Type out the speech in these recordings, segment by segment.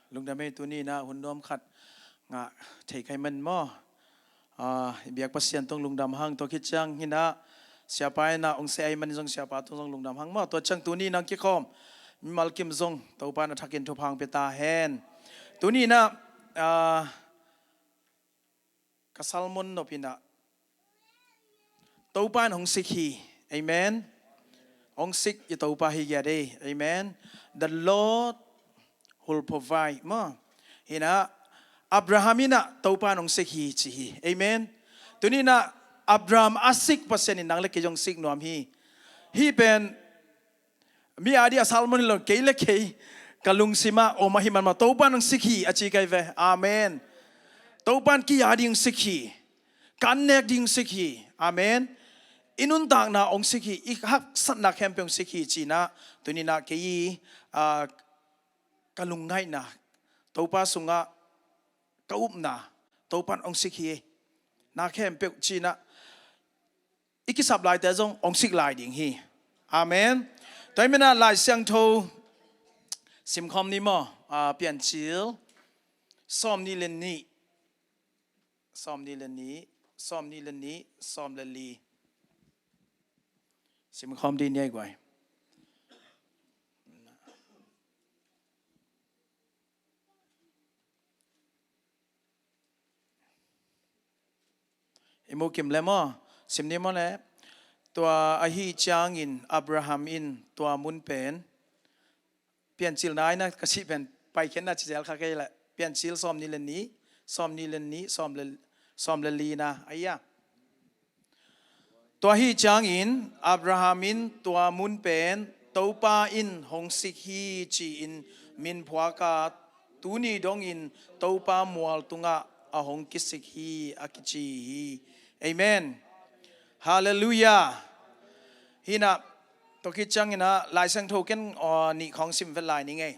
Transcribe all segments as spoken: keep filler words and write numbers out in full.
Lungdam ei, tuni inah hun nuam khat ngah thei khai man maw? Ah, i biak Pasian tung lungdam hang. Tua khit ciang hinah siapa inah ong seh ai man zong siapa tung zong lungdam hang maw? Tua ciang tuni inah kikhawm mimal kim zong Topa na thakin thupha ong pia ta hen. Tuni inah, ah, ka sermon nop inah Topa in hong sik hi. Amen. Hong sik i Topa hi giat ei. Amen. The Lord will provide maw? Hinah Abraham inah Topa in hong sik hi ci hi. Amen. Tuni inah Abraham a sik Pasian in nang le kei zong sik nuam hi. Hih pen mi a dih a sermon hi lo, kei le kei ka lungsim ah om ahi man mah, Topa in hong sik hi a ci kai ve. Amen. Topa in kei a dih hong sik hi. Ka annek ding hong sik hi. Amen. I nuntakna hong sik hi. I haksatna khempeuh hong sik hi ci inah tuni inah kei i, ah, ka lungngaihna, Topa sungah ka upna, Topa in hong sik hi. Na khempeuh ci inah i kisap laite zong hong sik lai ding hi. Amen. Tua ahih man inah Lai Siangtho simkhawm ni maw? Ah, Piancil sawmnih le nih. Sawmnih le nih, sawmnih le nih, sawm le li. Simkhawm dih ni ei guai. I mu kim le maw? Sim ni maw le? Tua ahih ciangin Abraham in tua mun pen, Piancil na ai na ka sih pen Paikhiatna ci zel kha kei le, Piancil sawmnih le nih, sawmnih le nih, sawm le, sawm le li na, ai a. Tua ahih ciangin Abraham in tua mun pen Topa in hong sik hi ci-in min phuak a, tuni dongin Topa mual tungah a hong kisik hi a kici hi. Amen. Halleluiah. Hinah, tua khit ciang inah Lai Siangtho ken, aw, nih khawng sim vet lai ning ei.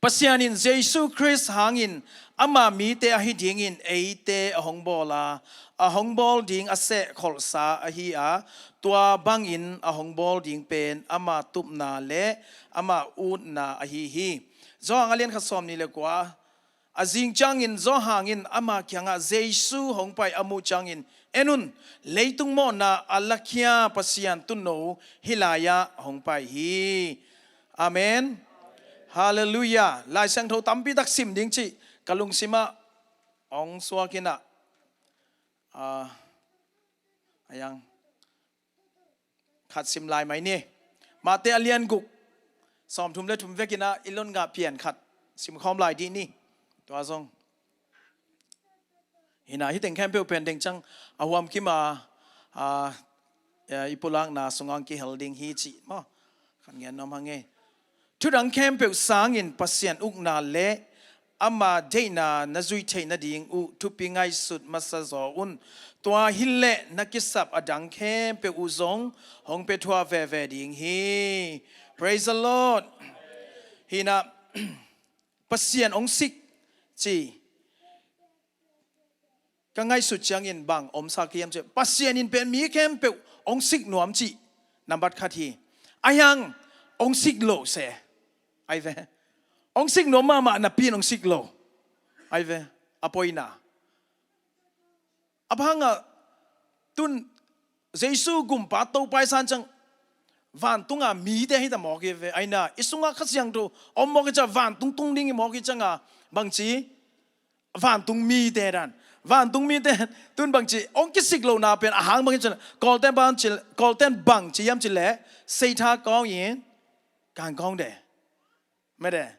Pasian in Jesu Khrist hangin ama mite ahi dingin eite a hong bawl a, a hong bawl ding a sehkholhsa ahi a, tua bangin a hong bawl ding pen ama tupna le ama utna ahi hi. Johan a lian khat sawmnih le kua. A zing ciangin Johan in ama kiangah Jesu hong pai a muh ciangin, "En un, leitung mawhna a lakhia Pasian Tuuno hih lai-ah hong pai hi." Amen. Halleluiah. Lai Siangtho tampi tak sim ding cih ka lungsimah hong suak inah, ah, a yang khat sim lai mai ni. Mate a lian guk, sawmthum le thum vek inah i lon ngah pian khat simkhawm lai dih ni. Tua zong hinah hih teng khempeuh pen deng ciang a huam kim a, a, i pulakna sungah kihel ding hi cih maw? Khan ngen nuam hang ei. Thudang khempeuh sangin Pasian ukna le ama deihna na zuih theih nading uh thupi ngaihsut masa zaw un. Tua hileh na kisap a dang khempeuh uh zong hong pia thuah veve ding hi. Praise the Lord. Hinah, Pasian hong sik ci ka ngaihsut ciangin bang omsa ka hiam cih leh, Pasian in pen mi khempeuh hong sik nuam cih nambat khat hi. Ahi hang hong sik lo se. Ai ve. Hong sik nuam mahmah napi in hong sik lo. Ai ve. A poina. A bang hangah tun Jesu gumpa Topa i san ciang vantunga mite hi ta mawk hi ve. Aina, i sungah Kha Siangtho om mawk hi ciang vantung tung ding hi mawk hi cianga bangci vantung mite dan. Vantung mite tun bangci hong kisik lohna pen a hang bangci, Kawlten bangci, Kawlten bangci hiam cih leh seitha kawng in kan kawng de. Mede.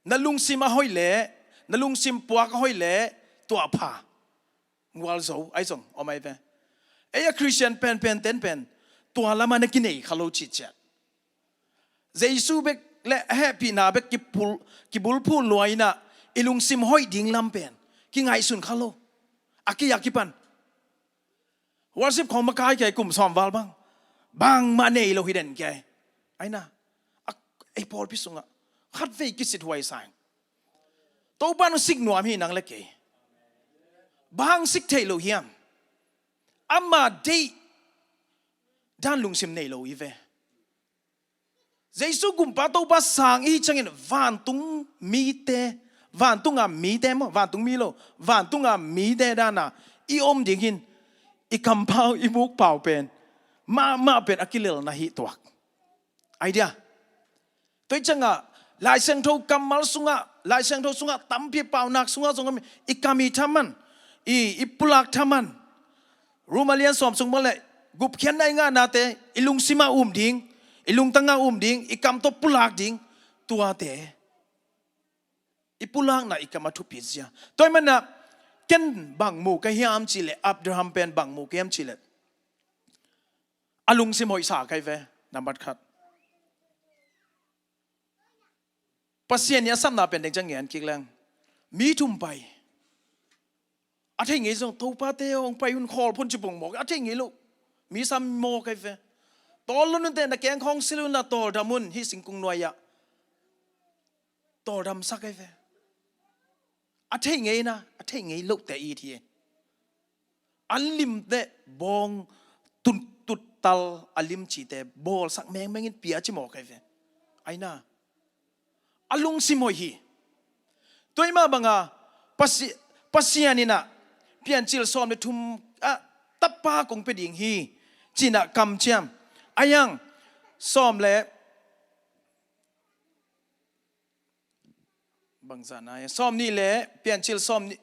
Na lungsim a hoih leh, na lungsim puak a hoih leh, tua pha. Gualzo, ai zong, om ai ve. Ei a Christian penpen ten pen, tua lamah na kinei kha lo cihciat. Jesu bek le a hehpihna bek kipul, kibulphuh luaina, i lungsim hoih ding lam pen kingaihsun kha lo. A kei a kipan. Worship khong makai kei kum sawm val bang. Bangmah nei lo hi den kei. Aina. A, ei pawlpi sungah khatvei kisit huai sa ing. Topa in sik nuam hi nang le kei. Bang sik theih lo hiam? Ama deih dan lungsim nei lo hi ve. Jesu gumpa Topa sang i hih ciangin vantung mite, vantunga mite maw, vantung mi lo, vantunga mite dana i om dingin i kampau, i mukpau pen, mahmah pen a kilelna hi tuak. Idea. Tua hi ciangah Lai Siangtho kammal sungah, Lai Siangtho sungah tampi paunak sungah zong i kam i thaman, i, i pulak thaman. Rom a lian sawm sung bang le gupkhiatna i ngahnate i lungsimah um ding, i lungtangah um ding, i kam tawh pulak ding, tuate i pulakna i kam a thupi zia. Tua hi manah ken bang mu ka hiam cihleh, Abraham pen bang mu ka hiam cihleh, a lungsim hoihsa kai ve, nambat khat. Pasian i a sapna pen deng ciang ngen kik leng. Mi thum pai. A thei ngei zong Topate hong pai un khawl phun cipung mawk. A thei ngei lo. Mi sam mawk kai ve. Tawl lun unte na keng khawng sil un la tawldam un hi singkung nuai-ah. Tawldam sak kai ve. A thei ngei na, a thei ngei lote it hi. An limte bawng tut, tuttal a lim cite bawlsak mengmengin pia ci mawk kai ve. Aina. A lungsim hoih hi. Tua i mah banga Pasi-, Pasian inah Piancil sawm le thum ah tapa kong pia ding hi. Cinah kamciam. A hiang sawm le bangzah na sawm nih le Piancil sawm nih,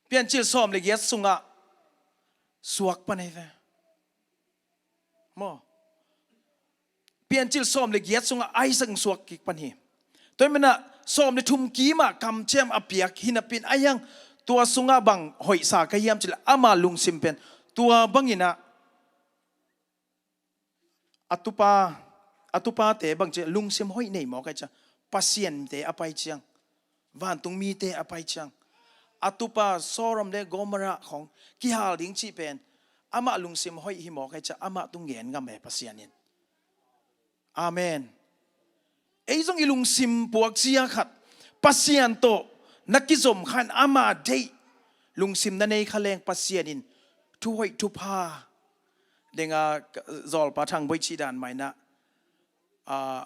Piancil sawm le giat sungah suak pan hi ve. Maw? Piancil sawm le giat sungah Isaac suak kik pan hi. Tua hi manah sawm le thum kimah kamciam a piak hi napi-in a hiang tua sungah bang hoihsa ka hiam cihleh ama lungsim pen tua banginah a tupa, a tupate bangci lungsim hoih nei mawk ai cia, Pasiante a pai ciang, vantung mite a pai ciang, a tupa Sodom le Gomorrah khong kihal ding cih pen amah lungsim hoih hi mawk ai cia, amah tung gen ngam e Pasian in. Amen. Ei zong i lungsim puakzia khat Pasian tawh na kizom khan ama deih lungsim na nei kha leng Pasian in thuhoih thupha denga zawlpa Thangboi cih dan mainah, ah,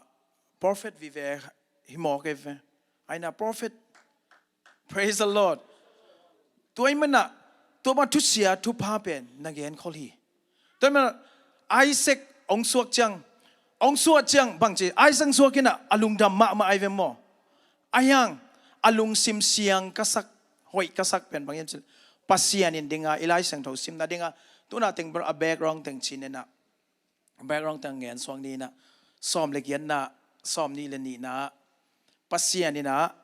prophet vive hi mawk e ve. Aina prophet. Praise the Lord. Tua i manah tua mah thusia thupha pen na genkhol hi. Tua i manah Isaac ong suak ciang, ong suak ciang bangci Isaac suak inah a lungdam mahmah ai ve maw? A hiang a lungsim siang ka sak, hoih ka sak pen bang hiam cih Pasian in dinga i Lai Siangtho simna dinga tuna teng a background teng cin inah background teng ngen suang ni inah sawm le giatna, sawm nih le nihna Pasian inah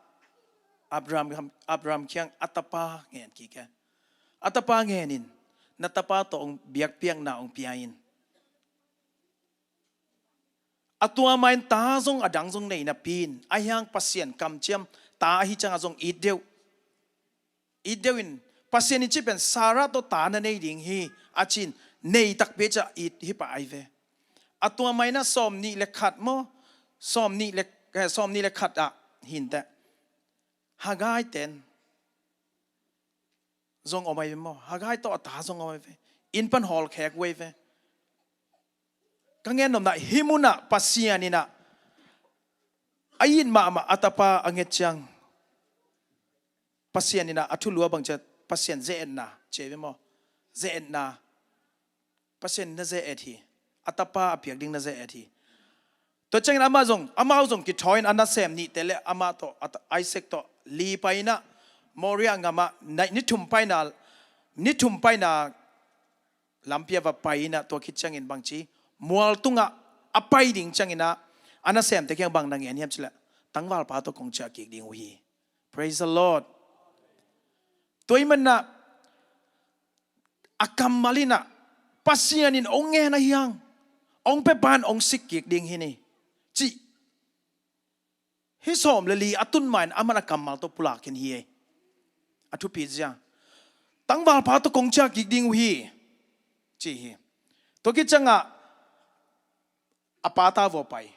Abraham, Abraham kiang a tapa ngen kik e. A tapa ngen in na tapa tawh ong biakpiakna ong pia in. A tua main ta zong a dang zong nei napi-in a hiang Pasian kamciam ta ahi ciangah zong it deuh. It deuh in Pasian in cih pen Sarah tawh ta na nei ding hi a cin nei takpi cia it hi pah ai ve. A tua mainah sawm nih le khat maw, sawm nih le, eh, sawm nih le khat ah hinteh Hagai ten zong om ai ve maw? Hagai tawh a ta zong om ai ve. Inn pan hawlkhek uh ai ve. Ka gen nopna hih munah Pasian inah a it mahmah a tapa a nget ciang Pasian inah a thulu a bang ciat Pasian ze-etna ci ai ve maw? Ze-etna. Pasian in na ze-et hi. A tapa a piak ding na ze-et hi. Tua ciangin amah zong, amau zong kithawi in a nasem nihte le amah tawh, a ta-, Isaac tawh li pai inah Moria gamah ni thum paina, ni thum paina lampi a va pai inah tua khit ciangin bangci mual tungah a pai ding cianginah a nasemte kiang bang na ngen hiam cileh tangvalpa tawh kong ciah kik ding uh hi. Praise the Lord. Tua i manah a kammal inah Pasian in ong ngen a hiang, ong pepan ong sik kik ding hi ni. Cih. Hih sawm le li a tun main aman a kammal tawh pulak in hi ei. A thupi zia. Tangvalpa tawh kong ciah kik ding uh hi. Ci hi. Tua khit ciangah a pata vua pai.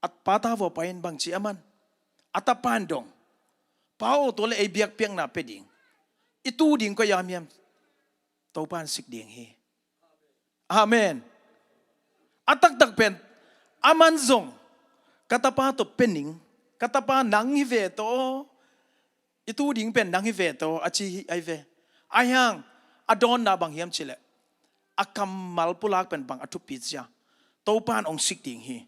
A pata vua pai in bangci aman. A tapan dong. Pa aw tua le ei biakpiakna pe ding. I tu ding koi a miam. Topan sik ding hi. Amen. A taktak pen, aman zong, ka tapa tawh pia ning, ka tapa nang hi ve tawh, i tu ding pen nang hi ve tawh, a ci hi ai ve. Ahi hang, a dawnna bang hiam cih leh, a kammal pulak pen bang a thupi zia, Topa'n hong sik ding hi.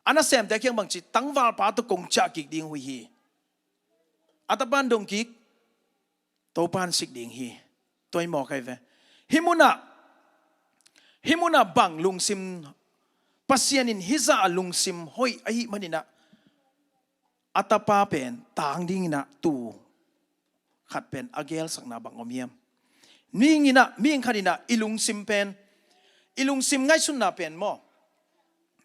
A nasemte kiang bang ci, tangvalpa tawh kong ciah kik ding uh hi. A tapa'n dong kik, Topa'n sik ding hi. Tua hi mawk ai ve. Hih munah, hih munah bang lungsim, Pasian in hih zah lungsim hoih ahih maninah, a tapa pen tang dinginah tu khat pen a geelsakna bang om hiam? Mihing inah, mihing khat inah i lungsim pen, i lungsim ngaihsutna pen maw?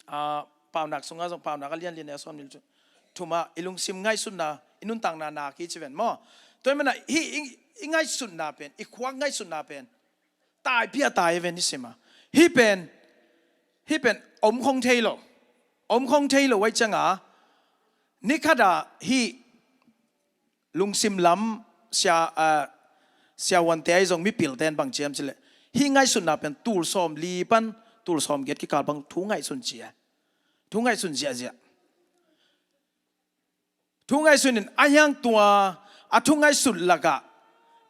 Ah, Paunak sungah zong, Paunak a lianlian a sawm nih le thumah i lungsim ngaihsutna, i nuntakna nak hi ci ven maw? Tua hi manah hih i, i ngaihsutna pen, i khuak ngaihsutna pen taipia tai ven i simah. Hih pen, hih pen om khong thei lo. Om khong thei lo ai cianga, ni khatah hih lungsim lam sia, ah, siavuante ahi zong mipilte in bang ci hiam cih leh, hih ngaihsutna pen tul sawm li pan tul sawm giat kikal bang thu ngaihsun ci a. Thu ngaihsun ziahziah. Thu ngaihsun in a hiang tua, a thu ngaihsut lakah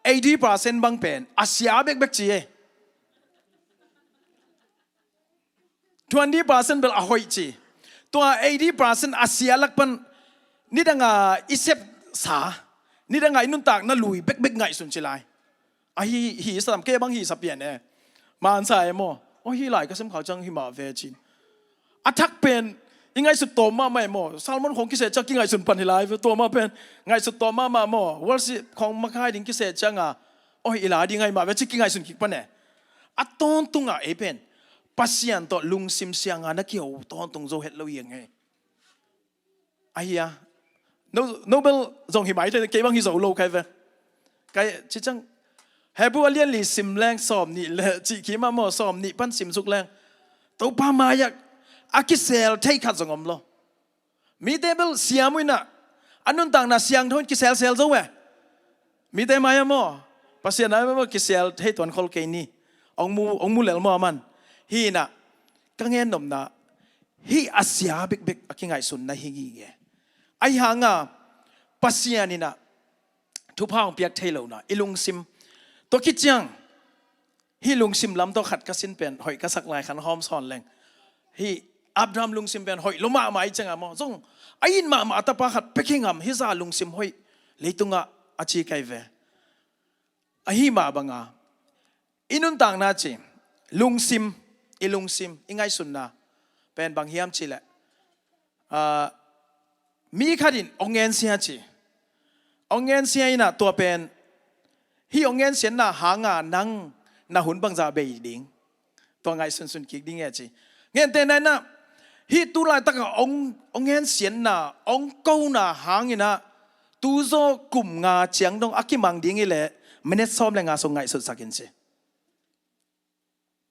eighty percent bang pen a sia bekbek ci e. Twenty percent bel a hoih ci. Tua eighty percent a sia lak pan nidanga i sepsa, nidanga i nuntakna lui bekbek ngaihsun ci lai. A hi, hi sa tam, kei bang hi sa pian e. Mansa e maw. O, hi lai ka sem khau ciang hi mah ve cin. A thak pen i ngaihsut tawm mahmah e maw. Salmon khong kiseh ciang kingaihsun pan hi lai ve, tua mah pen ngaihsut tawm mahmah maw. Worship khong makai ding kiseh cianga, o, hi lai ding ahi mah ve ci kingaihsun kik pan e. A tawntunga ei pen Pasian tawh lungsim sianga na kiho tawntung zo het lo hiang e. Ahi a, no, no bel zong hi mai thei, kei bang hi zo lo kai ve. Kai ci ciang, Hebru a lianli sim leng sawm nih le cih kim a maw, sawm nih pan sim suk leng, Topa mai-ah a kisel thei khat zong om lo. Mite bel siam uh inah, a nuntakna siangtho in kiselsel zo e. Mite mai-ah maw, Pasian a maw, kisel thei tuan khol kei ni. Ong mu, ong mu lel maw aman. Hi inah, ka gen nopna, hih a sia bekbek a kingaihsunna hi ngei e. Ahi hanga Pasian inah thupha hong piak thei lohna i lungsim, tua khit ciang, hih lungsim lam tawh khat ka sin pen hoih ka sak lai khan hawm sawn leng, hih Abraham lungsim pen hoih lo mahmah i cianga maw, zong a it mahmah a tapa khat pia kei ngam, hih zah lungsim hoih leitungah a ci kai ve. Ahi mah banga i nuntakna ci, lungsim, i lungsim, i ngaihsunna pen bang hiam cih leh, ah, mi khat in hong ngensia ci. Hong ngensia inah tua pen, hih hong ngensiatna hanga nang na hun bangzah bei ding, tua ngaihsunsun kik ding e ci. Ngentehna inah, hih tu laitakah hong, hong ngensiatna, hong kona hanginah, tuzaw kum nga ciang dong a kimang ding hi leh, minute sawm le nga sung ngaihsutsak in ci.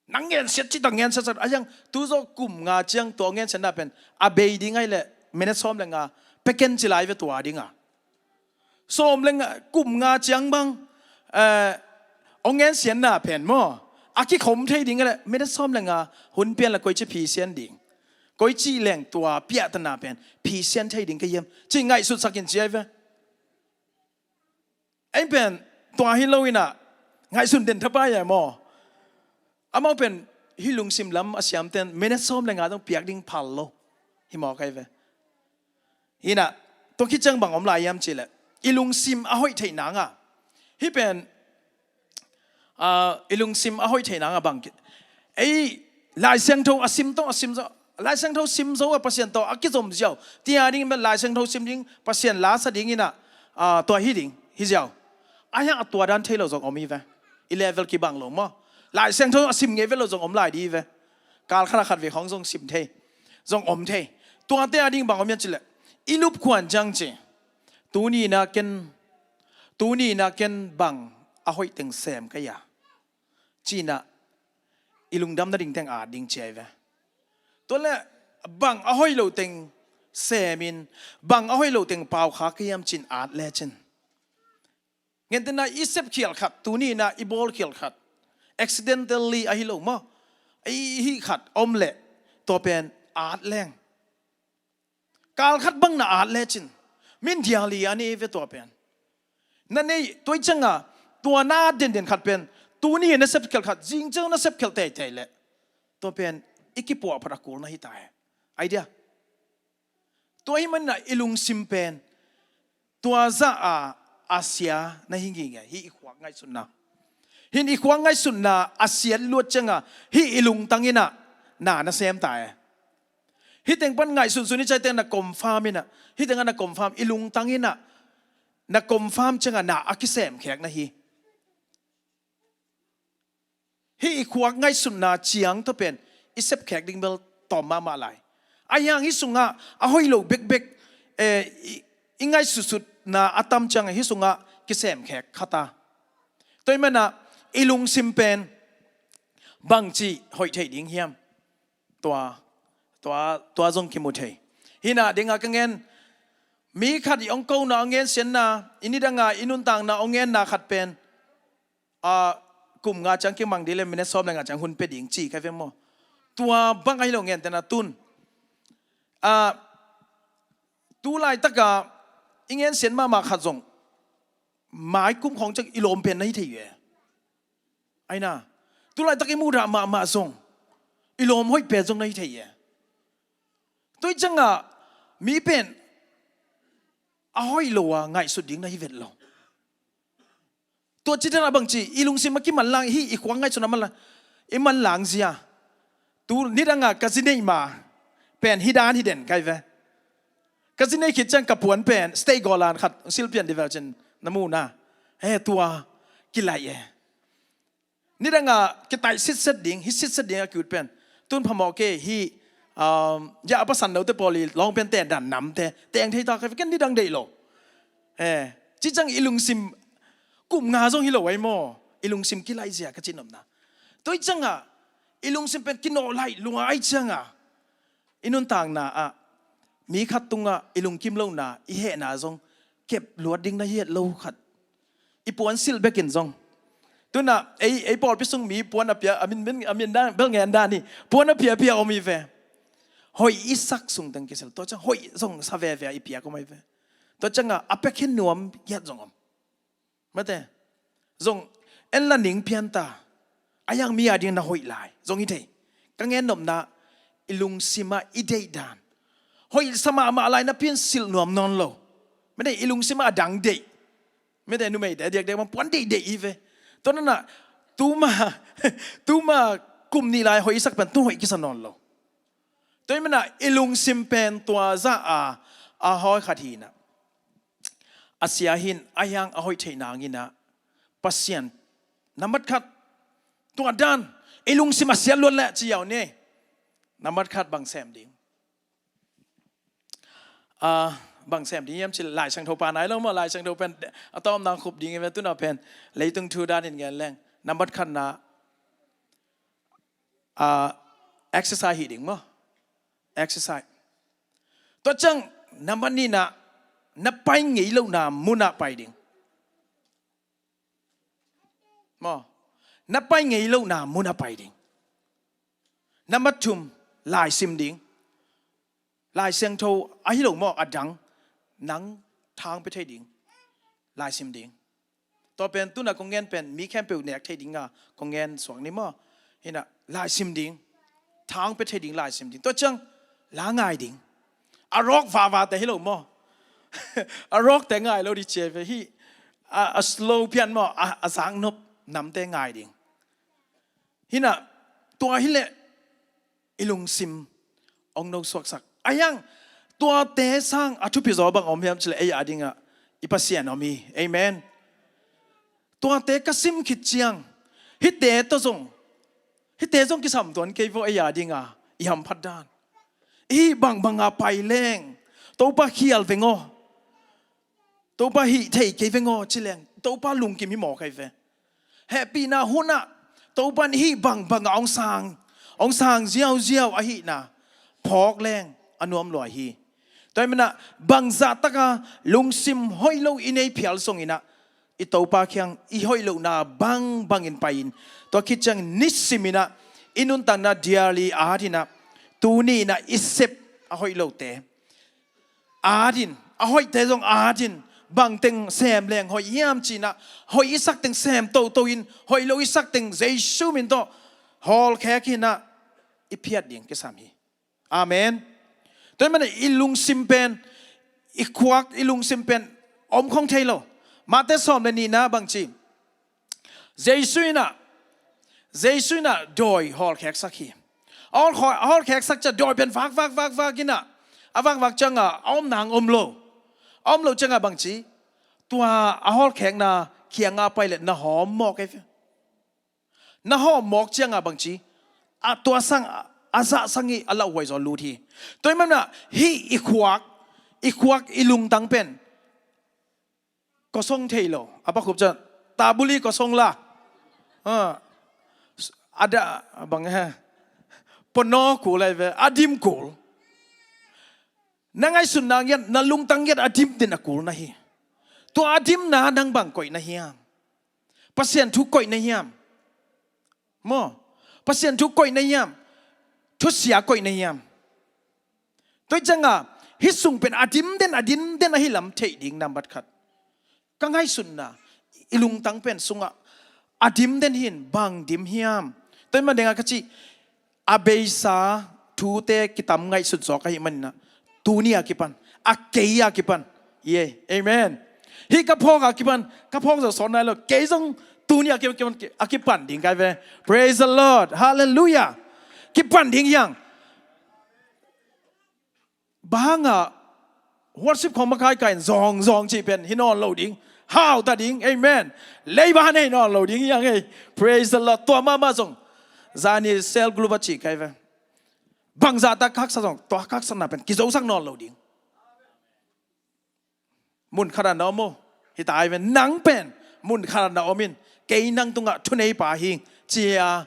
Nang ngensiat cih tak ngensiatsak, a hiang tuzaw kum nga ciang tua hong ngensiatna pen a bei ding ahi leh, minute sawm le nga, peken ci lai ve tua dinga. Sawm le nga, kum nga ciang bang, eh, hong ngensiatna pen maw, a kikhom thei ding ahi leh, minute sawm le nga, hun pian le koici phisian ding, koici leng tua piahtana pen phisian thei ding ka hiam, ci ngaihsutsak in ci ahi ve. Ei pen tua hi lo inah, ngaihsun den thapai e maw. Amau pen hih lungsim lam a siamten minute sawm le nga dong piak ding phal lo. Hi mawk ai ve. Inah, tua khit ciang bang om lai hiam cih leh, i lungsim a hoih theih nanga, hih pen, ah, i lungsim a hoih theih nanga bang ki, ei, Lai Siangtho a sim tawh a sim zo, Lai Siangtho sim zo a Pasian tawh a kizom ziau, tia ding pen Lai Siangtho sim ding, Pasian la sa ding inah, ah, tua hi ding hi ziau. A hiang a tua dan thei lo zong om hi ve. I level kibang lo maw. Lai Siangtho a sim ngei vet lo zong om lai ding hi ve. Kal khat a khat vei khawng zong sim thei, zong om thei. Tuate a ding bang om hiam cih leh, i lupkhuan ciang ci, tuni inah ken, tuni inah ken bang a hoih teng sem ka hia, ci inah i lungdam nading teng at ding ci ahi ve. Tua leh bang a hoih lo teng semin, bang a hoih lo teng paukha ka hiam ci in at lecin. Ngentehna i sep khial khat, tuni inah i bawl khial khat, accidentally ahi lo maw, i hih khat om leh, Tua pen at leng, kal khat bang na at lecin, min diali a nei ve tua pen. Na nei, tua i cianga tua na at denden khat pen, tuni na sepkhelh khat, zingciang na sepkhelh teitei leh, tua pen i kipuah phot a kul na hi ta e. Idea. Tua ahih manin ah i lungsim pen tua zah a, a sia na hi ngingei, hih i khuak ngaihsutna. Hih i khuak ngaihsutna a siat luat cianga hih i lungtang in ah na na sem ta e. Hih teng pan ngaihsunsun i cih teng na confirm in ah, hih teng ah na confirm, i lungtang in ah na confirm cianga na a kisemkhek na hi. Hih i khuak ngaihsutna ciang tawh pen i sepkhek ding bel tawm mahmah lai. Ahi hang hih sungah a hoih lo bekbek, eh, i, i ngaihsutsutna a tam ciangah hih sungah kisemkhek kha ta. Tua ahih manin ah i lungsim pen bangci hoih theih ding hiam? Tua, tua, tua zong kimu thei. Hih na dingah ka ngen, mi khat i hong kona, hong ngensiatna, i nidanga i nuntakna hong ngenna khat pen, a, kum nga ciang kimang ding le minute sawm le nga ciang hun pia ding ci ka hi ve maw. Tua bang ahi lo, ngentehna tun, a, tu laitaka i ngensiat mahmah khat zong mai kum khawng ciang i lawm pen na hi thei ve. Aina, tu laitak i muhdah mahmah zong i lawm hoih pen zong na hi thei ve. Tua i ciangah mi pen a hoih lo a ngaihsut ding na hi vet lo. Tua cih dan a bangci i lungsim a kimanlang, hih i khuak ngaihsutna manlang, i manlang zia. Tu nidanga ka zi neih ma pen hih dan hi den ka hi ve. Ka zi neih khit ciang ka puan pen stage golan khat silh pian dih vel cin na mu na. He, tua kilaih e. Nidanga kitaih sitset ding, hih sitset ding a ki-ut pen, tun phamawh kei, hih, um, ya a pasan note pawl i lawng pen teng dan namte teng thei ta ka hi ve, ken nidang deih lo. Eh, ci ciang i lungsim, kum nga zong hi lo ahi maw, i lungsim kilaih zia ka cih nopna. Tua i ciangah i lungsim pen kinawh laih lua ahih ciangah i nuntakna ah mi khat tungah i lungkim lohna, i hehna zong kep luat ding na hi het lo khat. I puan silh bekin zong, tuna ei, ei pawlpi sung mi puan a pia, a min, min, a min dan, bel ngen dan hi, puan a piapia om hi ve. Hoih i sak sung teng kisil, tua ciang hoih zong sa veve a i piak om hi ve. Tua ciangah a pia khin nuam hiat zong om. Mate, zong en la ning pian ta, a yang mi a ding na hoih lai zong hi thei. Ka ngen nopna, i lungsimah i deih dan hoih sa mahmah lai napi in silh nuam nawn lo. Mate, i lungsimah a dang deih. Mate, numeite diakdiak bang puan deihdeih hi ve. Tua nana, tuma, tuma kum nih lai hoih i sak pen tu hoih kisa nawn lo. Tua hi mana i lungsim pen tua zah a, a hawi khat hi na. A sia hin, a hiang a hoih theih nang hi na. Pasian, nambat khat, tua dan, i lungsim a sia luat leh ci yau ni. Nambat khat bang sem ding. Ah, bang sem ding hiam ci leh Lai Siangtho pa nai lo maw, Lai Siangtho pen a tawm nang khup ding hi ve, tuna pen leitung thu dan in ngen leng. Nambat khat na, ah, exercise hi ding maw. Exercise. Tua ciang nambat nih na, na pai ngei lohna munah pai ding. Maw, na pai ngei lohna munah pai ding. Nambat thum, laisim ding. Lai Siangtho ahi lo maw, a dang, nang thang pia thei ding. Laisim ding. Tua pen tuna kong ngen pen mi khempeuh nek thei dinga kong ngen suak ni maw. Hi na, laisim ding. Thang pia thei ding, laisim ding. Tua ciang la ngai ding. A rawk vava te hi lo maw. A rawk te ngai lo ding ci ve hi. A, a slow pian maw, a, a zak nop namte ngai ding. Hi na, tua hi leh i lungsim hong no suaksak. A hiang, tuate sang a thupi zaw bang om hiam ci leh ei a dingah i Pasian om hi. Amen. Tuate ka sim khit ciang, hihte tawh zong, hihte zong kisam tuan kei vaw, ei a dinga i hamphat dan. I hih bangbanga pai leng, Topa khial veng aw. Topa hih thei kei veng aw ci leng, Topa lungkim hi mawk ahi ve. Hehpihna hunah Topa in hih bangbangah hong sang, hong sang ziauziau ahihna phawk leng a nuam lua hi. Tua hi mana bangzah taka lungsim hoih lo i nei phial song inah, i Topa kiang i hoih lohna bangbangin pai-in, tua khit ciang nisim inah i nuntakna diali a hat inah, Tuni in ah i sep a hoih lote adin, a hoihte zong adin, bangteng sem leng hoih hiam ci-in ah, hoih i sak teng sem toto in, hoih lo i sak teng Jesu min tawh hawlkhek hi-in ah i phiat ding kisam hi. Amen. Tua ahih manin i lungsim pen, i khuak, i lungsim pen om khong thei lo. Mate sawm le nihna bang ci? Jesu in ah, Jesu in ah dawi hawlkheksak hi. A hawl, a hawlkheksak ciang dawi pen vak, vak, vak, vak in ah, a vakvak ciangah a om nang om lo. A om lo ciangah bang ci? Tua a hawlkhekna kiangah pai leh na hawm mawk ei ve. Na hawm mawk ciangah bang ci? A tua sang, a zah sang hi, a lauhuai zaw lut hi. Tua ahih manin ah hih i khuak, i khuak, i lungtang pen kosong thei lo. A bakhup ciang, tabuli kosong la. Ah. A da, bang he. Pono kul lai ve, a dim kul. Na ngaihsutna ngiat, na lungtang ngiat a dim den a kul na hi. Tua a dimna nang bang koih na hiam? Pasian thu koih na hiam? Maw, Pasian thu koih na hiam? Thusia koih na hiam? Tua ciangah hih sung pen a dim den, a dim den ahi lam theih ding nambat khat. Ka ngaihsutna, i lungtang pen sungah a dim den hi in, bang dim hiam? Tua ahih manin ah ka cih, a beisa thute kitam ngaihsut zawk ahih manin ah, tuni a kipan, a kei a kipan, ye, amen. Hih ka phawk a kipan, ka phawk zawh sawt nai lo, kei zong tuni a kipan, kipan, a kipan ding kai ve. Praise the Lord. Hallelujah. Kipan ding hi hang. Bang hangah worship khong makai kai in zawng zawng cih pen hi nawn lo ding. Hau ta ding. Amen. Leiba nei nawn lo ding hi hang ei. Praise the Lord. Tua mahmah zong zani cell group ah cih kai ve. Bangzah tak haksa zong, tua haksatna pen kizosak nawn lo ding. Mun khatah na om uh. Hi ta ei ve, nang pen mun khatah na om in, kei nang tungah thuneipa hi ing ci-a,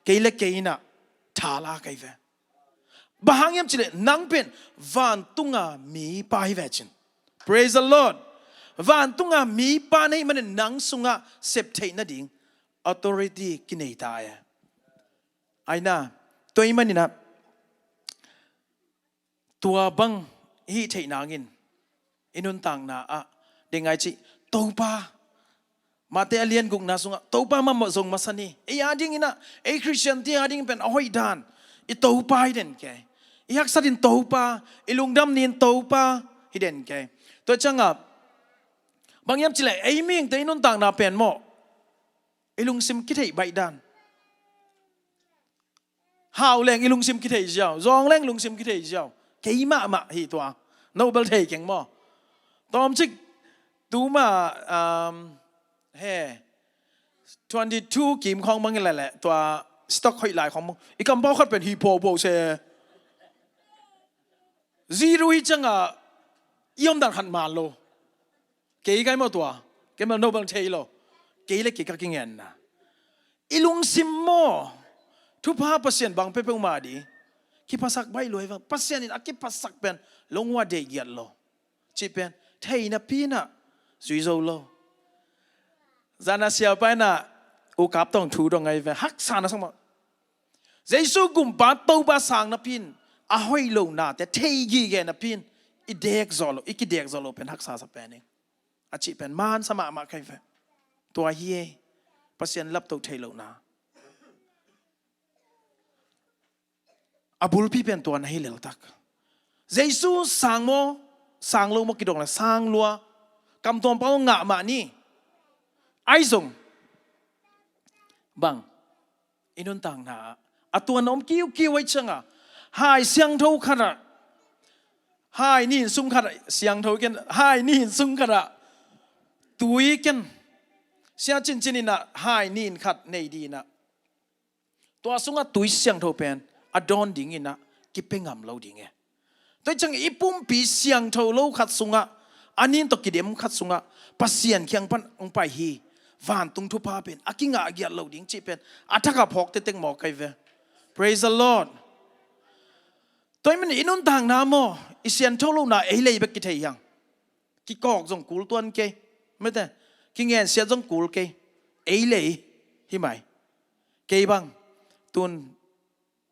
kei le kei in ah tha la kai ve. Bang hang hiam cih leh nang pen vantunga mipa hi ve cin. Praise the Lord. Vantunga mipa na hih manin nang sungah sep theih nading authority kinei ta e. Aina, tua ahih manin ah tua bang i hih theih nangin i nuntakna ah ding ngai cih, Topa, Mate a lian gukna sungah Topa mahmah zong masa ni. Ei a dingin ah, ei Khristian te a ding pen a hoih dan, i Topa hi den kei. I haksat in Topa, i lungdam ni in Topa hi den kei. Tua ciangah bang hiam cih leh ei mihingte i nuntakna pen maw, i lungsim kitheih baih dan. Hau leng i lungsim kitheih ziau, zawng leng lungsim kitheih ziau. Kei mahmah hi tua. No bel thei keng maw. Tawmcik tuma, um, he, twenty two kim khawng mang hi leh leh, tua stock hoih lai khawng mang. I kampau khat pen hi phopo se. Zero hi ciangah i omdan khat man lo. Kei kai maw tua. Kei mel no bang thei lo. Kei le kei ka kingenna. I lungsim maw, thupha Pasian bang peuhpeuh mah ding kiphasak baih lua hi vang. Pasian in a kiphasak pen lungua deih giat lo cih pen thei napi in ah zui zo lo. Zana siapa in ah U Kap tawng thu dong ngai ve, haksa na sang mah. Jesu gumpa Topa sang napi in, a hoih lo nate thei gige napi in i dek zawh lo, i kidek zawh lo pen haksa sa pen ing. A cih pen mansa mahmah kai ve. Tua hi ei, Pasian laptoh theih lohna. A bulpi pen tua na hi leltak. Jesu sang maw, sang lo maw kidong leh sang lua. Kamtuam pau ngah mah ni. Ahi zong bang, i nuntakna ah a tua na om kiukiu ahih ciangah, hai siangtho khatah, hai nin sum khatah, siangtho ken, hai nin sum khatah tui ken, sia cincin in ah hai nin khat nei ding in ah, tua sungah tui siangtho pen a dawn ding in ah kipia ngam lo ding e. Tua ciang i pumpi siangtho lo khat sungah, a nin tawh kidem khat sungah Pasian kiang pan hong pai hi. Vantung thupha pen a kingah giat lo ding cih pen a thak a phawk tektek mawk kai ve. Praise the Lord. Tua ahih manin i nuntakna maw, i siangtho lohna ei lei bek kithei hi hang. Kikawk zong kul tuan kei. Mete, kingensiat zong kul kei. Ei lei hi mai. Kei bang, tun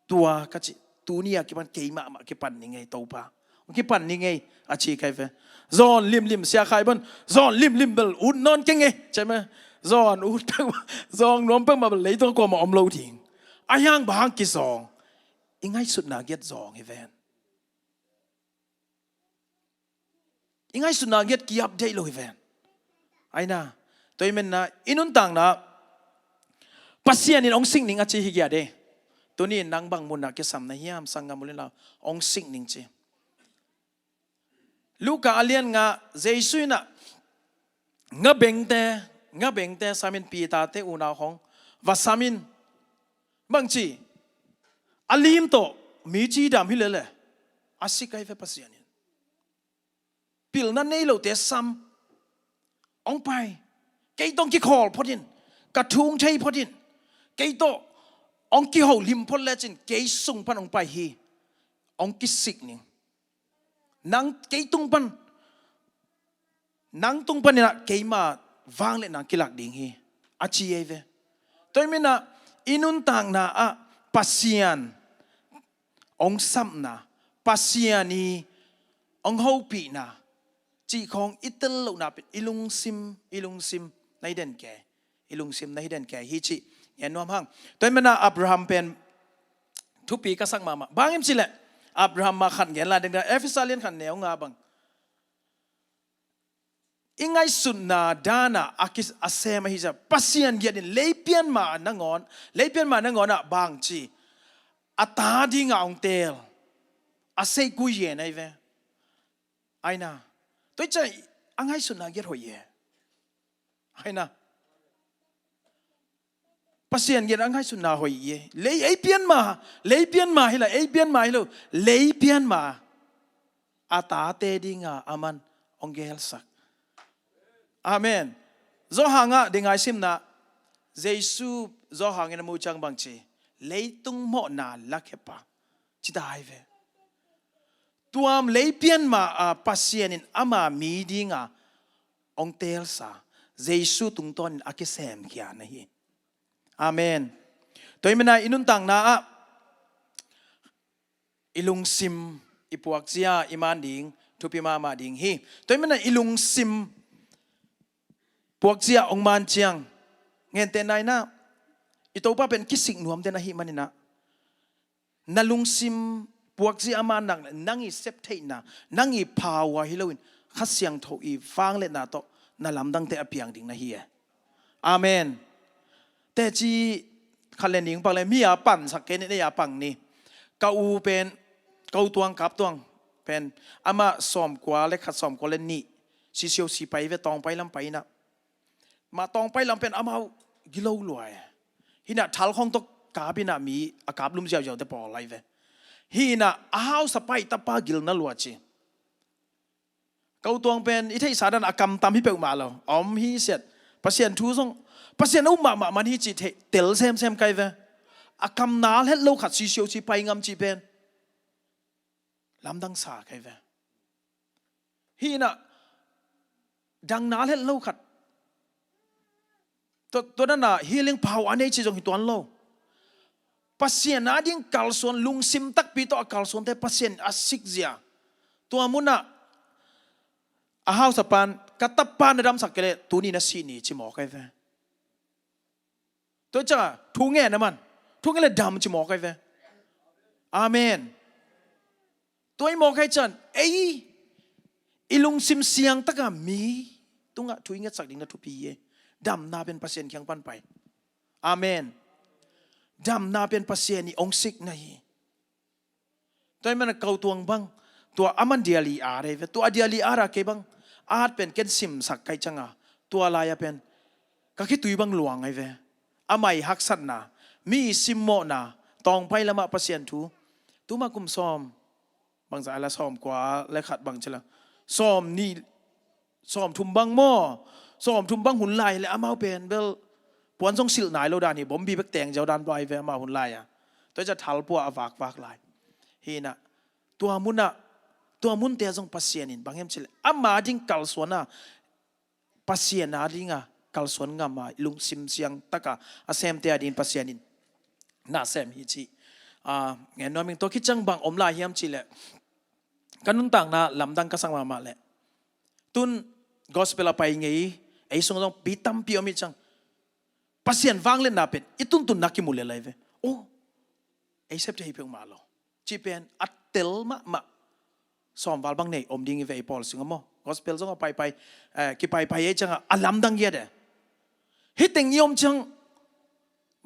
tua ka cih, tuni a kipan keimah mah kipan ni ngei Topa. Hong kipan ni ngei a ci kai ve. Zawn limlim sia khai ban zawn limlim bel ut nawn keng e. Cai mah zawn ut tak mah zawng nuam pek mah bel leitung kuamah om lo ding. A hiang bang hang kizawng. I ngaihsutna giat zawng hi ven. I ngaihsutna giat ki-update lo hi ven. Aina, tua i menna i nuntakna Pasian in hong sik ning a ci hi giat e. Tuni in nang bang munah kisam na hiam sanggam ulin lau hong sik ning ci. Luka a lian nga Jesu inah nga bengte nga bengte samin Peter te unau khong va samin bangci a lim tawh mi cidam hi lele a sik ahi ve Pasian in. Pilna nei lote sam hong pai. Kei tawh hong kikhawl phot in ka thu hong thei phot in kei tawh hong kiholim phot lecin kei sung pan hong pai hi. Hong kisik ning. Nang kei tung pan nang tung paninah keima vang le nang kilak ding hi a ci ei ve. Tua i minah i nuntakna ah Pasian hong sapna Pasian i hong hopihna cih khawng i tel lohna pen i lungsim i lungsim na hi den ke i lungsim na hi den ke hi cih ngen nuam hang. Tua i minah Abraham pen thupi ka sak mahmah bang im cileh Abraham mah khat ngen la den ka Efesa lian khat neu nga bang i ngaihsutna dana a sem ahi zia Pasian giat in leipian mah nangawn leipian mah nangawn ah bangci a ta dinga hong teel a seikui yen ahi ve. Aina tua i cai a ngaihsutna giat hoih ye. Aina Pasian giat a ngaihsutna hoih i e. Lei ei pianma lei pianma hila ei pianma hilo lei pianma a tate dinga aman hong gelsak. Amen. Zawhangah dingaisimna Jesu zawhangin a muciang bangci leitung mawhna lakhepa cita hai ve. Tuam lei pianma a Pasian in ama mi dinga hong teelsa Jesu tungtawnin a kisemkhia na hi. Amen. Tua i minah i nuntakna ah i lungsim i puakzia i man ding thupi mahmah ding hi. Tua i minah i lungsim puakzia hong man ciang ngente nainah i Topa pen kisik nuam den ahi maninah na lungsim puakzia a man nak nang i septheihna nang i phaua hi loin Kha Siangtho i vangletna tawh na lamdangte a piang ding na hi e. Amen. Teci khat le ning pak le mi a pansak kei ni nei a pang ni ka u pen ka u tuang kap tuang pen amah sawmkua le khat sawmkua le nih sisio sipai ve tawngpai lam paina mah tawngpai lam pen amau gilo lua e. Hinah thal khong tawh kap inah mi a kap lum ziauziau te pawl lai ve. Hinah a hausa pai tapa gilna lua ci. Ka u tuang pen i theihsa dan a kam tam hi peuhmah lo a om hi siat. Pasian thu zong Pasian a um mahmah man hi ci tel semsem kai ve. A kam nal het lo khat sisio ci pai ngam ci pen lamdang sa kai ve. Hinah dang nal het lo khat tua dana healing power a nei ci zong hi tuan lo. Pasian a ding kalsuan lungsim takpi tawh a kalsuante Pasian a sikzia tua munah a hausa pan ka tapa na damsak kei le tuni na sih ni ci mawk ai ve. Tua i canga thu ngen a man thu ngen le dam ci mawk ai ve. Amen. Tua i mawk ai can ei i lungsim siangtaka mi tungah thu i ngetsak ding na thupi e. Damna pen Pasian kiang pan pai. Amen. Damna pen Pasian i ong sik na hi. Tua i mana kau tuang bang tua a man diali ar ei ve tua a diali ara kei bang at pen ken simsak kai canga tua laia pen ka khitui bang luang ai ve. A mai haksatna mi simmawhna tawngpai lamah Pasian thu tuma kum sawm bangza ala sawm kua le khat bang cila sawm ni sawm thum bang maw sawm thum bang hun lai le amau pen bel puan zong silh nai lo dan hi bombi bek teng ziau dan pua ai ve amau hun lai a tua i ca thal pua a vakvak lai. Hinah tua munah tua munte zong Pasian in bang hiam cileh ama ding kalsuana Pasian a dinga kalsuan ngama lungsim siangtaka a semte a dingin Pasian in na sem hi ci. Ah, ngen nuam ing. Tua khit ciang bang om lai hiam cih leh, ka nuntakna lamdang ka sak mahmah leh, tun gospel a pai ngei, ei sung zong pi tampi om hi ciang, Pasian vangliatna pen i tuntunna kimu lel lai ve. Oh, ei sep thei peuhmah lo cih pen a tel mahmah. Sawm val bang nei om ding hi ve ei pawl sungah maw. Gospel zong a paipai, eh, kipaipai ei ciangah a lamdang giat e. Hih teng i om ciang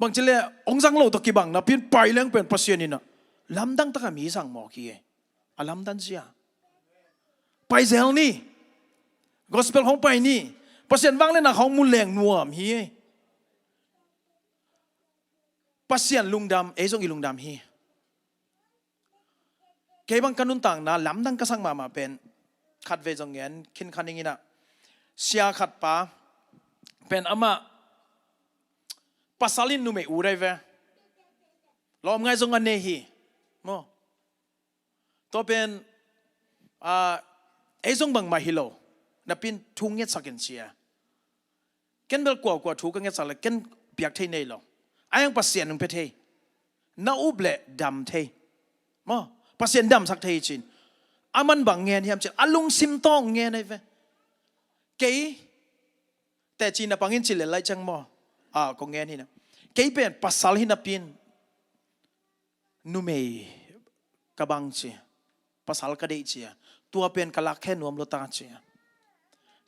bang ci leh, hong zang lo tawh kibang napi-in pai leng pen Pasian in a lamdang takah mi zang mawk hi e. A lamdang sia. Pai zel ni. Gospel hong pai ni. Pasian vangliatna hong mu leng nuam hi e. Pasian lungdam, ei zong i lungdam hi. Kei bang ka nuntakna lamdang ka sak mahmah pen, khatvei zong ngen khin kha ning in a, sia khat pa pen amah pasal in numei ut ai ve. Lawmngai zong a nei hi maw. Tua pen, ah, ei zong bangmah hi lo napi-in thu ngetsak in sia. Ken bel kuakua thu ka ngetsak leh ken piak thei nei lo. A hiang Pasian hong pia thei. Na up leh dam thei. Maw, Pasian damsak thei cin. A man bang ngen hiam cin, a lungsim tawh ngen ai ve. Kei teci na pangin ci lel lai ciang maw. Ah, kong ngen hi na. Kei pen pasal hi napi-in numei ka bang ci, pasal ka deih ci a, tua pen ka lakkhe nuam lua ta ci a.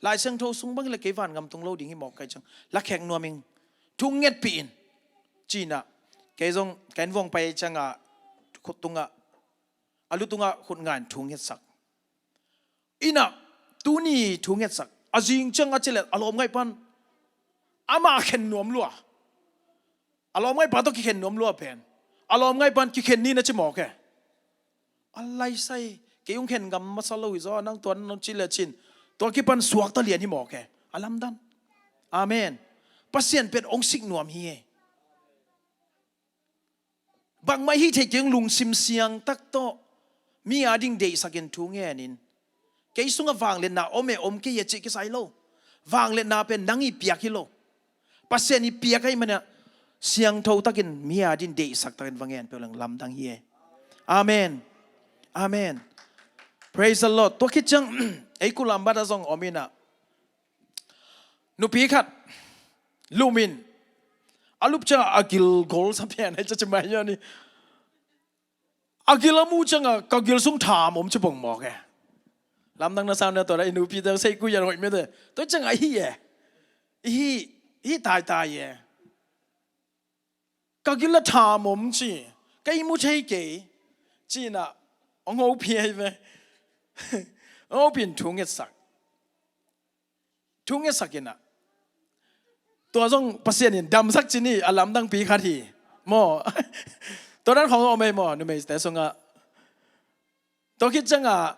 Lai Siangtho sung bang leh kei vangam tung lo ding hi mawk ka hih ciang lakhek nuam ing, thu ngetpih in ci-in a, kei zong ka inn vuang pai ciangah khut tungah, a lu tungah khut nga in thu ngetsak. In a, tuni thu ngetsak. A zing ciang a ci leh a lawmngai pan amah a khen nuam lua. A lawmngai pa tawh kikhen nuam lua pen, a lawmngai pan kikhen ni na ci mawk e. A laisai, kei hong khen ngam masa lo hi zaw, nang tua nong ci leh cin, tua kipan suakta lian hi mawk e. A lamdang. Amen. Pasian pen hong sik nuam hi e. Bangmah hi thei keng, lungsim siangtak tawh mi a ding deihsak in thu ngen in. Kei sungah vangliatna om e, om kei e cih kisai lo. Vangliatna pen nang i piak hi lo. Pasian i piak ahih manin a, siangtho takin mi a ding deihsak takin va ngen peuh leng lamdang hi e. Amen. Amen. Praise the Lord. Tua khit ciang ei Ulaanbaatar ah zong om in a, nupi khat lum in, a lup ciangah a gil gol sa pian, hei, ca ci mai ni. A gil a muh ciangah ka gil sung tham om ci bang mawk e. Lamdang na sa na, tua a i nupite sei kua hiam hoih mete. Tua ciangah hi e. Hi, hi taitai e. Ka gil a tham om ci. Ka ihmu thei kei. Ci-in a, hong hopih hi ve. Hong hopih in thu ngetsak. Thu ngetsak in a, tua zong Pasian in damsak ci ni, a lamdangpi khat hi. Maw. Tua dan khawng om ei maw, numeite sungah. Tua khit ciangah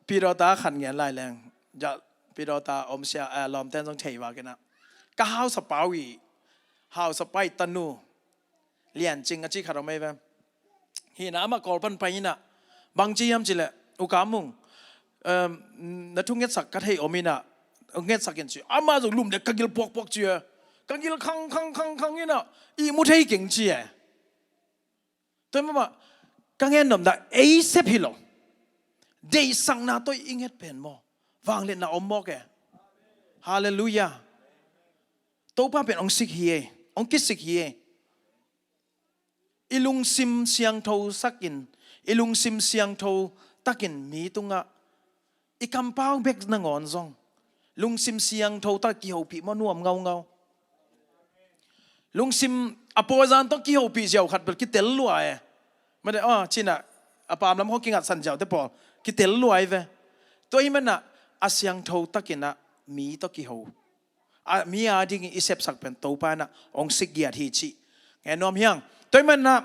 Pidawta khat ngen lai leng. Ja, Pidawta om sia, eh, lawmten zong thei vak in a, ka hausa pa uh hi. Hausa pa i tanu Lian Cing a ci khat om ei ve. Hi in a, amah Kawl pan pai in a, bang ci hiam cih leh, U Kam Mung, em, na thu ngetsak ka thei om in a, ngetsak in ci. Amah zong lum dek ka gil puakpuak ci e. Ka gil khang khang khang khang in a, ihmu thei keng ci e. Tua hi mah, ka ngen nop na, ei sep hi lo. Deihsakna tawh i nget pen maw, vangliatna om mawk e. Halleluiah. Topa pen hong sik hi e, hong kisik hi e. I lungsim siangtho sakin, i lungsim siangtho takin mi tungah, i kampau bek nangawn zong lungsim siangtho tak kihopih maw, nuam ngaungau. Lungsim a pawizan tawh kihopih ziau khat bel kitel lua e. Mate, aw, ci-in a, a pamlam khawng kingatsan ziaute pawl kitel lua hi ve. Tua hi manin a, a siangtho takin a mi tawh kiho, a mi a dingin i sepsak pen Topa in a hong sik giat hi cih ngen nuam hi hang. Tua hi manin a,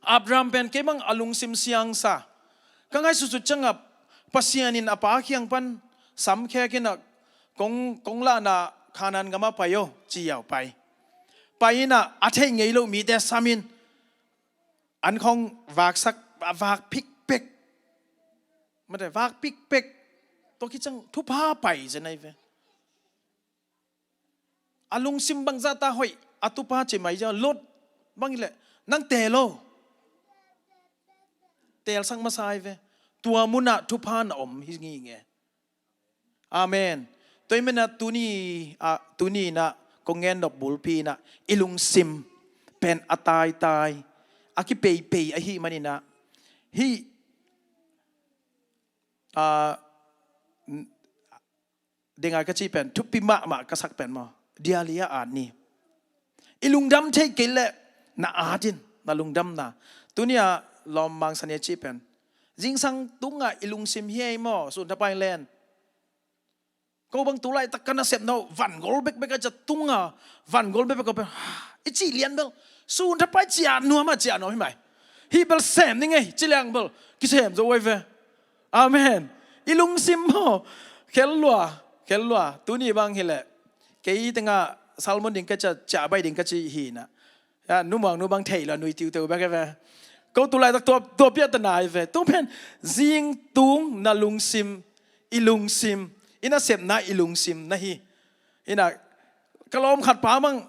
Abraham pen kei bang a lungsim siangsa, ka ngaihsutsut ciangah Pasian in a pa kiang pan samkhek in a, kong, kong lahna Kanaan gamah pai o, ci-in a pai. Pai in a, a theih ngei loh mite sam in, an khawng vaksak, a vak pikpek. Mate, vak pikpek. Tua khit ciang thupha pai zen ahi ve. A lungsim bangzah ta hoih, a tupa ci mai zia, Lot bang hi leh, nang teel o. Teelsak masa hi ve. Tua munah thupha na om hi ngei nge. Amen. Tua hi menah tuni ah, tuni inah kong gen nop bulpi inah i lungsim pen a taitai a kipeipei ahi maninah hih ah, dengai ka cih pen thupi mahmah ka sak pen maw, dialia at ni. I lungdam thei kei leh na at in, na lungdamna. Tuni-ah lawmmang Sani a cih pen zingsang tungah i lungsim hi ei maw, sun thapai len. Ko bang tu laitak ka nasepna uh van gol bekbek a cia tunga van gol bekbek a pen i cih lian bel sun thapai cia nuam a cia nuam hi mai. Hih bel sem ning ei ci liang bel kisem zo ei ve. Amen. I lungsim maw, khel lua, khel lua. Tuni bang hileh kei tengah salmon ding ka cia, cia bai ding ka ci hi na. Ya, nu muang nu bang thei lo, nui tiuteu bek e ve. Ko tu laitak tua, tua piah ta nai ve. Tu pen zing tung na lungsim, i lungsim, i nasepna i lungsim na hi. Ina ka lawm khat pa mang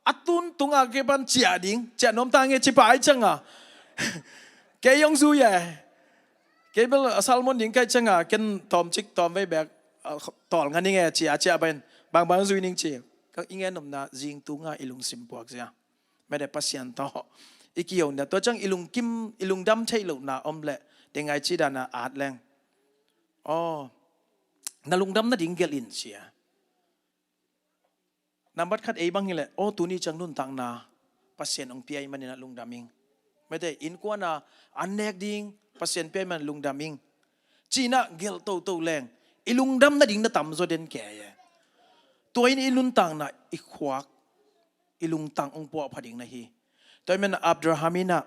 a tun tunga kei pan ciah ding, ciah nuam ta nge ci pa ai cianga kei hong zui e. Kei bel a salmon ding kai cianga ken tawm cik tawm vei bek a, tawl nga ning e ci a, ciah bai in bang bang zui ning ci. Ka i ngen nopna zing tunga i lungsim puak zia. Mede Pasian tawh i kihona tua ciang i lungkim, i lungdam theih lohna om leh dengai ci dana at leng. Aw, na lungdam nading gelh in cia. Nambat khat ei bang hileh, aw, tuni ciang nuntakna Pasian hong pia i maninah lungdam ing. Mede innkuana an nek ding Pasian pia i man lungdam ing. Cinah gelh toto leng i lungdam nading na tamzaw den kei e. Tua in i nuntakna i khuak, i lungtang hong puahpha ding na hi. Tua i manah Abraham inah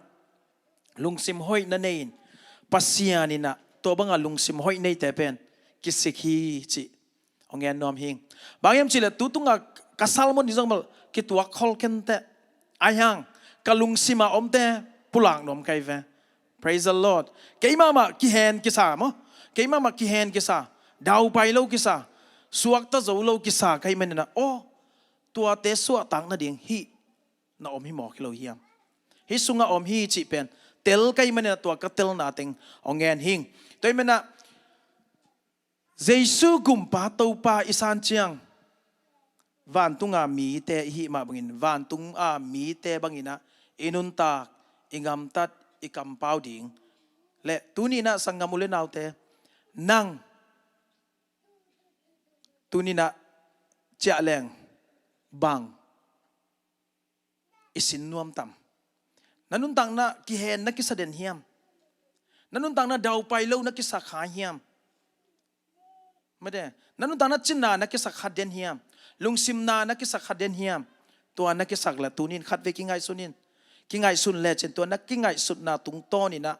lungsim hoih na nei in Pasian inah tua banga lungsim hoih neite pen kisik hi cih hong gen nuam hing. Bang hiam cihleh tu tunga ka salmon ding zong bel kituak khol kenteh. Ai hang ka lungsima omte pulak nuam kai ve. Praise the Lord. Keimah mah kihen kisa maw, keimah mah kihen kisa, daupai lo kisa, suakta zo lo kisa kai maninah, aw, tuate suahtak nading hih na om hi mawk hi lo hiam? Hih sunga om hi cih pen tel kai maninah tua ka telna teng hong gen hing. Tua i manah Jesu gumpa Topa i san ciang vantunga mite i hih mah bangin vantunga mite banginah i nuntak, i gamtat, i kampau ding. Le tuninah sanggam u le naute, nang tuninah ciah leng bang i sin nuam tam? Na nuntakna kihen na kisa den hiam? Na nuntakna daupai lo na kisak kha hiam? Mede, na nuntakna cinna na kisak kha den hiam? Lungsimna na kisak kha den hiam? Tua na kisak le tunin khatvei kingaihsun in. Kingaihsun lecin tua na kingaihsutna tungtawninah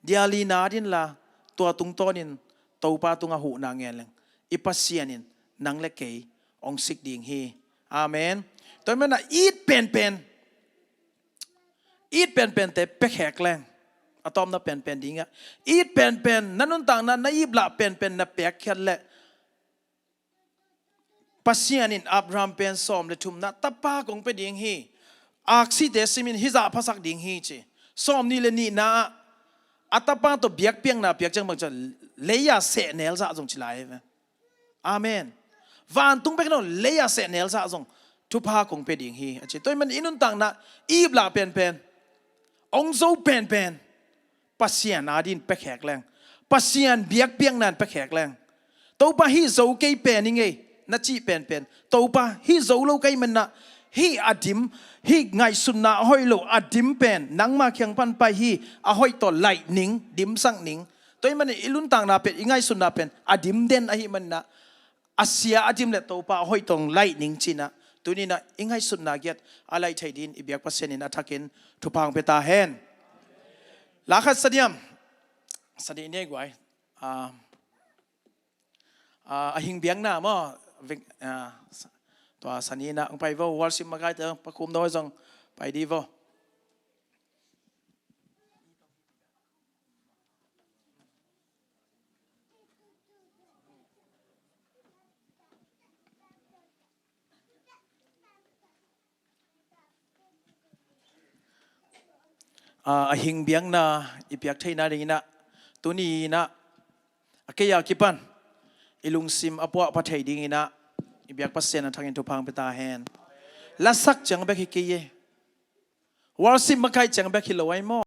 dialina dinla tua tungtawnin Topa tungah huhna ngen leng i Pasian in nang le kei hong sik ding hi. Amen. Tua i manah it penpen, it penpente pekhek leng, a tawpna penpen dingah it penpen, na nuntakna na iplah penpen na pekkhiat leh Pasian in Abraham pen sawm le thumna tapa kong pia ding hi. Aksite simin hizah phasak ding hi ci. Sawm nih le nihna ah a tapa tawh biakpiakna piak ciang bang ciang lei-a sehnel zah zong ci lai hi ve. Amen. Vantung bek no lei-a sehnel zah zong thupha kong pia ding hi a ci. Tua i man i nuntakna iplah penpen, hong zo penpen Pasian adin pekhek leng, Pasian biakpiakna in pekhek leng. Topa hih zo kei pen i ngei na cih penpen, Topa hih zo lo kei manah hih a dim, hih ngaihsutna a hoih lo a dim pen nangma kiang pan pai hi, a hoih tawh laih ning, dimsak ning. Tua i manah i nuntakna pen, i ngaihsutna pen a dim den ahi manah a sia a dim le Topa a hoih tawh laih ning cinah tuninah i ngaihsutna giat a laih thei din i biak Pasian in a thakin thupha hong pia ta hen. Lakhat sadiam, sadi nei guai. Ah, ah, a hing biakna maw, vek, ah, tua Sani inah hong pai vo, worship makaite pakhum dawi zong pai di vo. a, a hing biakna i piak theihna dingin ah, tuni in ah, a kei a kipan i lungsim a puahpha thei dingin ah, i biak Pasian a thangin thupha hong pia ta hen. Lasak ciang bek hi kei e. Worship makaih ciang bek hi lo ai maw?